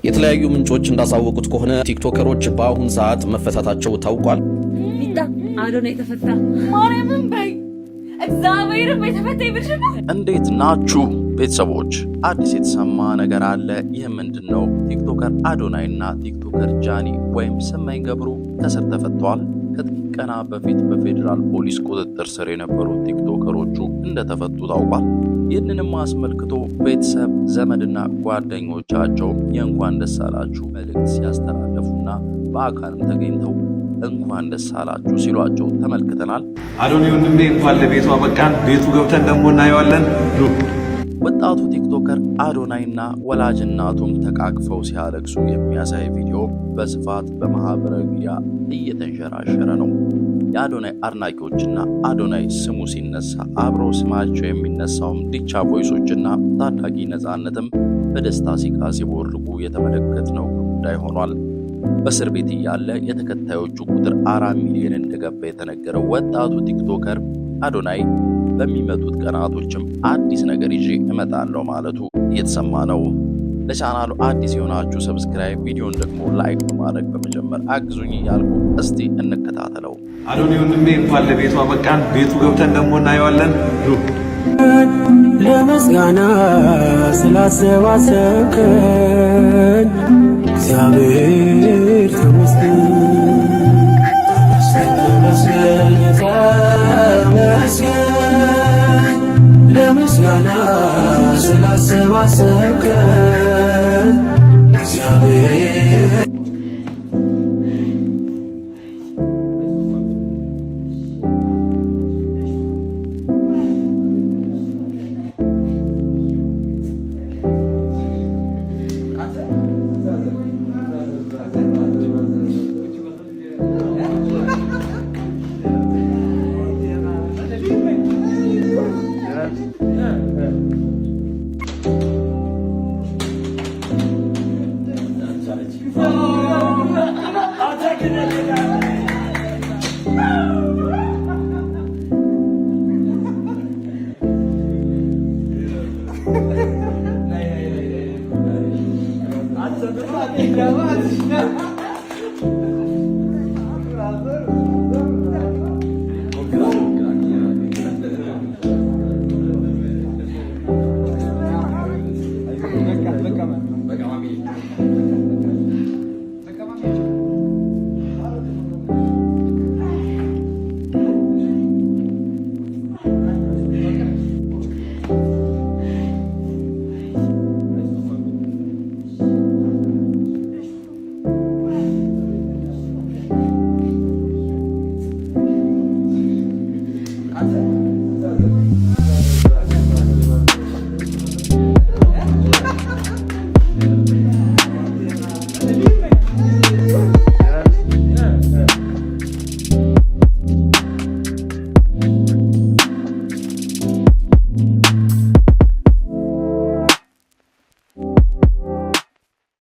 የተለያዩ ምንጮች እንዳሳወቁት ከሆነ ቲክቶከሮች በአሁን ሰዓት መፈታታቸው ታውቋል። ሚጣ አዶናይ ተፈታ። ማርያምን በይ፣ እግዚአብሔርን በይ፣ ተፈታ ይብልሽ ነው። እንዴት ናችሁ ቤተሰቦች? አዲስ የተሰማ ነገር አለ። ይህ ምንድን ነው? ቲክቶከር አዶናይ እና ቲክቶከር ጃኒ ወይም ስመኝ ገብሩ ከእስር ተፈተዋል። ከጥቂት ቀናት በፊት በፌዴራል ፖሊስ ቁጥጥር ስር የነበሩት ቲክቶከሮቹ እንደተፈቱ ታውቋል። ይህንንም አስመልክቶ ቤተሰብ፣ ዘመድና ጓደኞቻቸው የእንኳን ደስ አላችሁ መልእክት ሲያስተላለፉና በአካልም ተገኝተው እንኳን ደስ አላችሁ ሲሏቸው ተመልክተናል። አዶኒ ወንድሜ፣ እንኳን ለቤቱ አበቃን። ቤቱ ገብተን ደግሞ እናየዋለን። ወጣቱ ቲክቶከር አዶናይና ወላጅ እናቱም ተቃቅፈው ሲያለቅሱ የሚያሳይ ቪዲዮ በስፋት በማህበራዊ ሚዲያ እየተንሸራሸረ ነው። የአዶናይ አድናቂዎችና አዶናይ ስሙ ሲነሳ አብሮ ስማቸው የሚነሳውም ዲቻ ቮይሶችና ታዳጊ ነፃነትም በደስታ ሲቃ ሲቦርቁ የተመለከትነው ጉዳይ ሆኗል። በእስር ቤት እያለ የተከታዮቹ ቁጥር 4 ሚሊዮን እንደገባ የተነገረው ወጣቱ ቲክቶከር አዶናይ በሚመጡት ቀናቶችም አዲስ ነገር ይዤ እመጣለሁ ማለቱ እየተሰማ ነው። ለቻናሉ አዲስ የሆናችሁ subscribe፣ ቪዲዮን ደግሞ like በማድረግ በመጀመር አግዙኝ እያልኩ እስቲ እንከታተለው። አዶኒ ወንድሜ፣ እንኳን ለቤቱ አበቃን። ቤቱ ገብተን ደግሞ እናየዋለን። ለምስጋና ስላሰባሰብከን እግዚአብሔር ተመስገን፣ ተመስገን፣ ተመስገን። ለምስጋና ስላሰባሰብከን እግዚአብሔር።